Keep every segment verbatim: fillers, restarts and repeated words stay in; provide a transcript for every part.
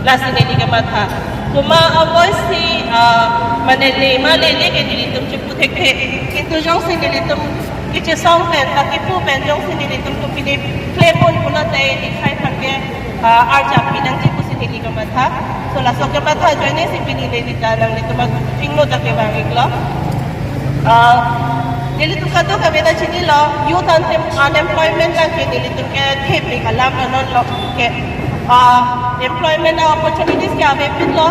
Lasi neli kematha. Komat a-voice si, ah, mane le ma lele ke nelitum chipu thekthe. Kintu jongsi nelitum kechesong pen, kakipu pen jongsi nelitum kopine klemdun pulote neli khei thangke, ah, arjap pinangji pusi neli kematha. So laso kematha ajoine si pini neli ta nanglitum ingno ta kevang iklo. Ah, nelitum kadokave ta chinilo, youth untem-, unemployment abangke nelitum ke thepik alam lo non lo ke. Ah, employment opportunities ke avepinlo.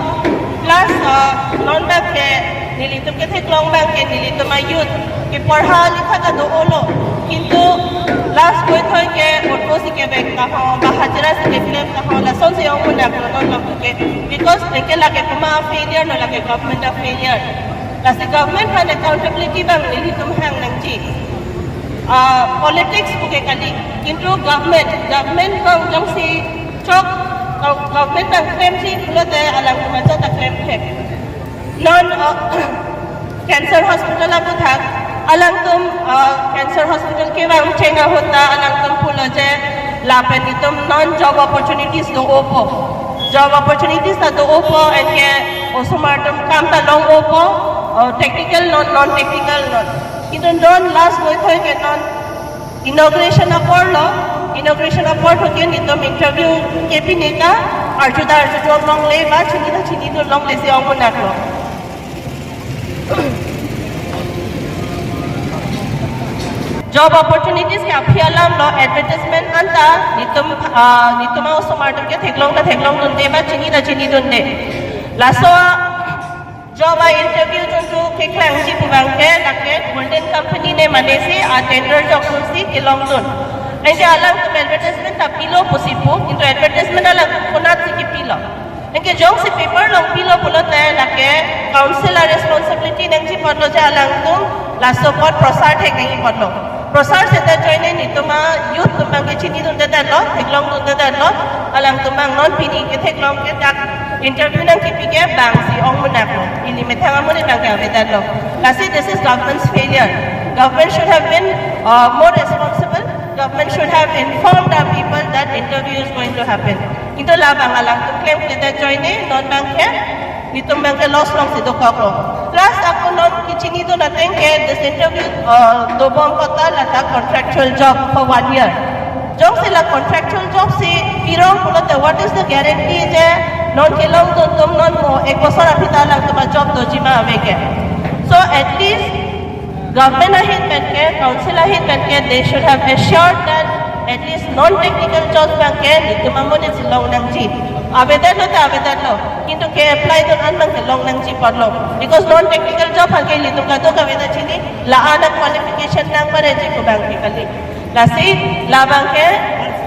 Plus, ah, non abangke nelitum ketheklong abangke nelitum a-youth ke porha likha ta do-olo. Kintu last koi thoi ke auto si kevek ta ho, ba hajira si keklem ta ho, lasonsi ong munak lo non lo ke. Because lake lake komat failure lo, lake government a-failure. Lasi government aphan accountability abang nelitum hang nangji. Ah, politics puke kali, kintu government, government abang jongsi chok, gov-, government abang klemji pulote alangtum ajat ta klem klem. Non, ah, cancer hospital aputhak, alangtum, ah, cancer hospital kevang cheng ahut ta alangtum pulo je lapen itum non job opportunities do-opo. Job opportunities ta do-opo, anke osomar atum kam ta long-opo, uh, technical non, non-technical non. Kintu non last koi thoi ke non inauguration apor lo, inauguration apor thoi ke nelitum interview ke pine ta, arju ta arjudun longle, ba chini ta chinidun longle si ong munak lo. Job opportunities ke aphi alam lo, advertisement anta nelitum, ah, nelitum a-osomar atum ke theklong ta theklongdunde, ba chini ta chinidunde. Laso job a-interview jongsi keklangji pu abangke lake Golden Company ne mane si a-tender jokdunsi kelongdun. Anke alangtum advertisement ta pilo pusi pu, kintu advertisement alang konatsi kepilo. Anke jongsi paper along pilo pulote lake council a-responsibility nangji apotlo je alangtum laso apot prosar thek nangji apotlo. Prosar seta ajoine nelitum a-youth atum abangke chinidunde detlo, theklongdunde detlo, alangtum abang non pini ketheklong ke dak interview nangkepi ke bangsi ong munak lo. Ili methang amonit abangke avedet lo. Lasi this is government's failure. Government should have been, uh, more responsible. Government should have informed our people that interview is going to happen. Kintu labang alangtum klemkledet ajoine non abangke nelitum abangke loss longsi dokoklo. Plus ako non kechinidun ateng ke this interview, uh, dobom apot ta lata contractual job for one year. Jongsi la contractual job si pirong pulote what is the guarantee je non kelongdun atum non mo ek bosor aphi ta alangtum a-job doji ma ave ke. So at least government ahin pen ke, council ahin pen ke, they should have assured that at least non-technical jobs abangke nelitum amonit si long nangji. Avedetlo ta avedetlo, kintu ke-apply dun an abangke long nangji apotlo. Because non-technical job abangke nelitum kadokave ta chini, la-an a-qualification nangpareji pu abangke kali. Lasi labangke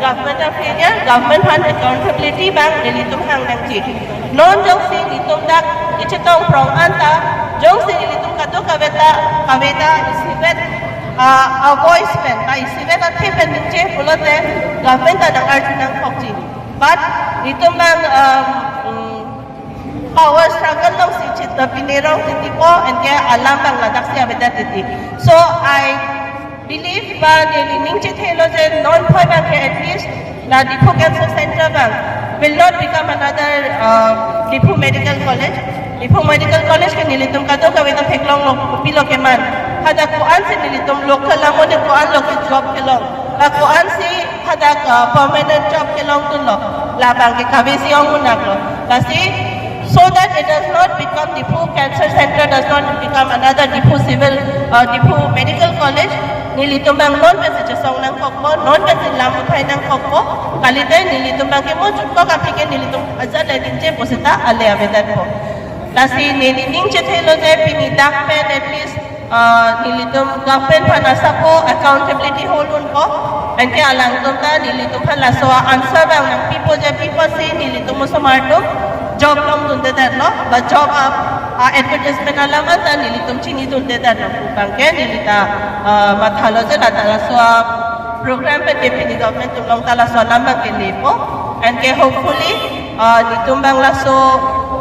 government a-failure, government aphan accountability abang nelitum hang nangji. Non jongsi nelitum dak kechetong prong anta, jongsi nelitum kadokave ta, kave ta isivet, ah, a-voice pen, ah, isivet athe pen ningje pulote government ta nang-arju nangkokji. But nelitum abang, um, mm, power struggle alongsi chit, pine rong titi po, anke alam abang ladaksi avedet titi. So I believe ba neli ning chethelo je non phoi abangke at least la Diphu Cancer Center abang will not become another, uh, Diphu Medical College. Diphu Medical College ke nelitum kadokave ta theklonglo, kopilo keman. Hadak ko-ansi nelitum local amonit ko-an lo ke-job kelong, ba ko-ansi hadak, uh, permanent job kelongdunlo, labangke kave si ong munak lo. Lasi so that it does not become, Diphu Cancer Center does not become another Diphu Civil, uh, Diphu Medical College, nelitum abang non pensi chesong nangkokpo, non pensi lam uthai nangkokpo, kalite nelitum abangke mo jutkok aphi ke nelitum ajat le ningje pu seta ale avedetpo. Lasi neli ning chethelo je pini dak pen at least, ah, nelitum government aphan asap po accountability holunpo. Anke alangtum ta nelitum aphan laso a-answer abang nangpipo je, pi apotsi nelitum osomar atum job longdunde detlo, ba job a, a-advertisement alam anta nelitum chinidunde detlo pu abangke neli ta, ah, mathalo je lata laso a-program pen ke pini government atum along ta laso alam abangke lepo. Anke hopefully, ah, nelitum abang laso,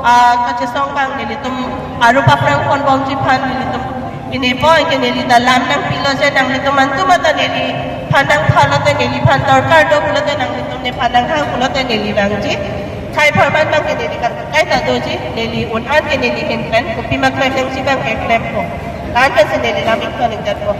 ah, kachesong abang nelitum arup aphrang ponbomji aphan nelitum pinepo, anke neli ta lam nangpilo je nanglitum antum anta neliphan nangthalote, neliphan dorkar do pulote nanglitum nephan nanghang pulote neli vangji. Khei apharman abang ke neli kan kaita doji, neli un-an ke neli ahin pen kopima klem nangji abang ke klempo. La-an pensi neli lam ington ingdetpo.